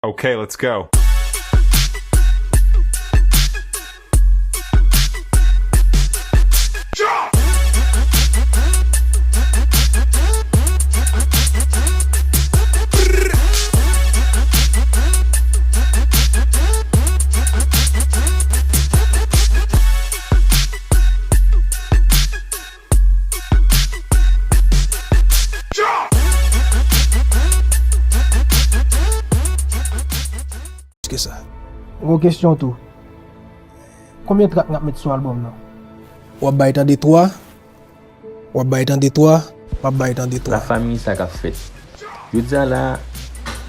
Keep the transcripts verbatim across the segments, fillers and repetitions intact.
Okay, let's go. Ke sa. Yon kesyon tou. Konbyen trak n ap met sou albòm nan? W ap bay tande twa, w ap bay tande twa, w ap bay tande twa. Lafanmi, sa k ap fèt? Jodi a la,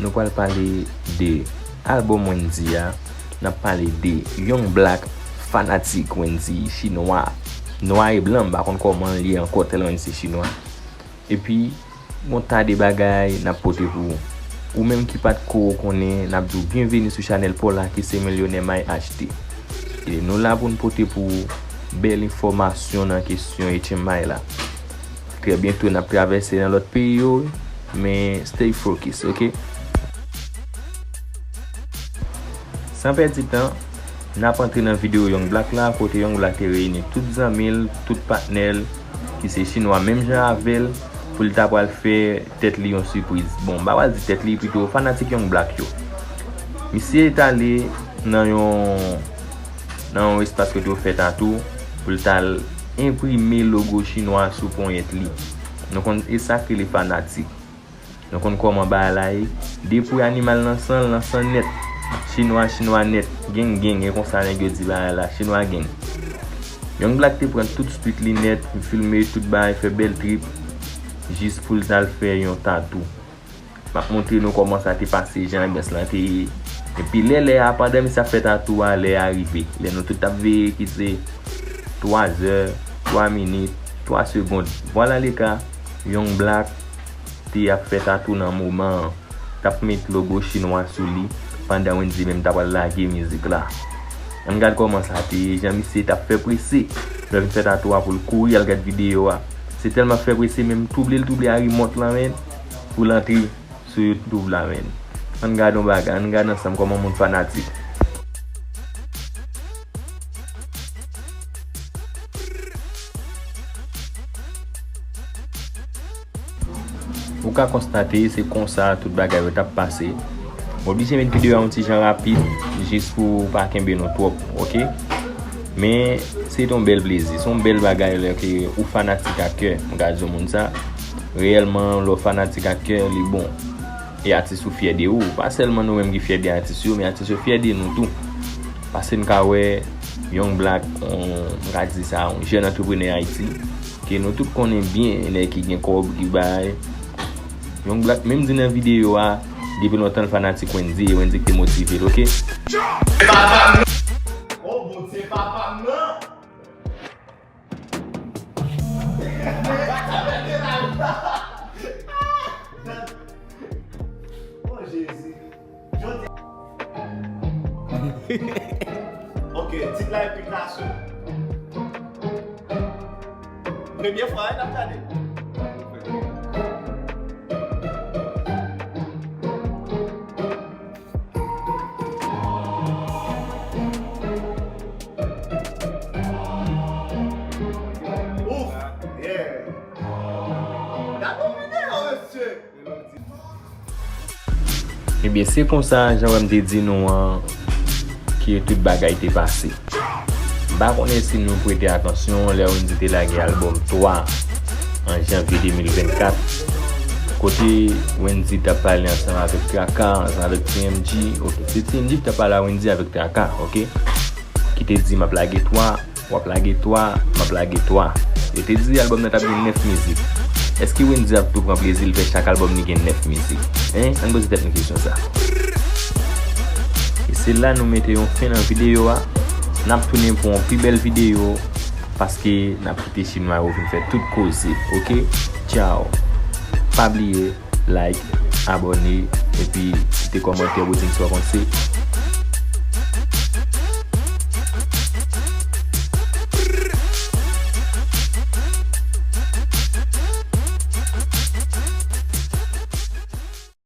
nou pral pale de albòm Wendyy a. N ap pale de Young Black, fanatik Wendyy, chinwa, nwa e blan, m pa konn kòman l ye ankò, tèlman li se chinwa. Epi, gon ta de bagay n ap pote pou ou. Ou menm ki pa t ko konnen, n ap di w byenveni sou chanèl pa w la ki se Milyonè May H D. E nou la pou n pote pou ou bèl enfòmasyon nan kesyon H M I la. Trè byento n ap travèse nan lòt peyi yo, men stay focus, oke? San pèdi tan, n ap antre nan videyo Young Black la, kote Young Black te reyini tout zanmi l, tout patnè l, ki se chinwa menm jan avè l, pou l ta pral fè tèt li yon sipriz. Bon, m pa pral di tèt li, pito fanatik Young Black yo. Misye t ale nan yon, nan yon espas kote yo fè tatou, pou l t al enprime logo chinwa sou ponyèt li. Nou konn, e sa k rele fanatik. Nou konn kòman bagay la ye. Depi animal nan san l, nan san nèt. Chinwa, chinwa nèt. Gang, gang. E konsa nèg yo di bagay la. Chinwa gang. Young Black te pran tout street li nèt, filme tout bagay, fè bèl trip, jis pou l t al fè yon tatou. M ap montre nou kòman sa te pase, jan anbyans lan te ye. Epi lè, lè a, pandan misye ap fè tatou a, lè a rive. Lè nou tout t ap veye ki se twa zè, twa minit, twa segond. Vwala le ka, Young Black te ap fè tatou nan moman an, t ap met logo chinwa sou li, pandan Wendyy menm t ap al lage mizik la. Ann gad kòman sa te ye, jan misye t ap fè prese. Lè l fin fè tatou a pou l kouri al gad videyo a. Se tèlman fè prese, menm twouble l twouble a remote lan, menn, pou l antre sou YouTube la, menn. Ann gad yon bagay, ann gad ansanm kòman moun fanatik. Ou ka konstate se konsa tout bagay yo t ap pase. M oblije met videyo a yon ti jan rapid, jis pou pa kenbe nou twòp, oke? Men, se t yon bèl plezi, se yon bèl bagay lè ke ou fanatik ak kè. M ka di yon moun sa, reyèlman, lè w fanatik ak kè, li bon. E atis ou fyè de ou. Pa sèlman nou menm ki fyè de atis yo, men atis yo fyè de nou tou. Paske n ka wè Young Black, on, m ka di sa, yon jèn antreprenè Ayiti, ke nou tout konnen byen, nèg ki gen kòb, ki bay. Young Black menm di nan videyo a, depi lontan l fanatik Wendyy, e Wendyy ki te motive l, oke? Se papa m nan! Oh, Bondye, papa m nan! Oh, Jezi. Jodi. Ok, tit la, Epik Nasyon. Premye fwa, wi, n ap gade. Ouf, yeah. Gade yon videyo, mesye. Ebyen, se konsa, jan w wè m te di nou an, ke tout bagay te pase. M pa konnen si nou prete atansyon lè Wendyy te lage albòm twa an janvye de mil vennkat, kote Wendyy t ap pale ansanm avèk Traka, ansanm avèk T M G, ok, se T M G ki t ap pale a Wendyy avèk Traka, ok, ki te di, "M ap lage twa, w ap lage twa, m ap lage twa." Yo te di albòm nan t ap gen nèf mizik. Èske Wendyy ap tou pran plezi l fè chak albòm li gen nèf mizik? Hein? Ann poze tèt nou kesyon sa. E se la nou mete yon fen nan videyo a. N ap tounen pou yon pi bèl videyo, paske n ap kite chinwa yo vin fè tout koze, ok? Tchao. Pa bliye, like, abòne, epi kite kòmantè pou di m sa w panse.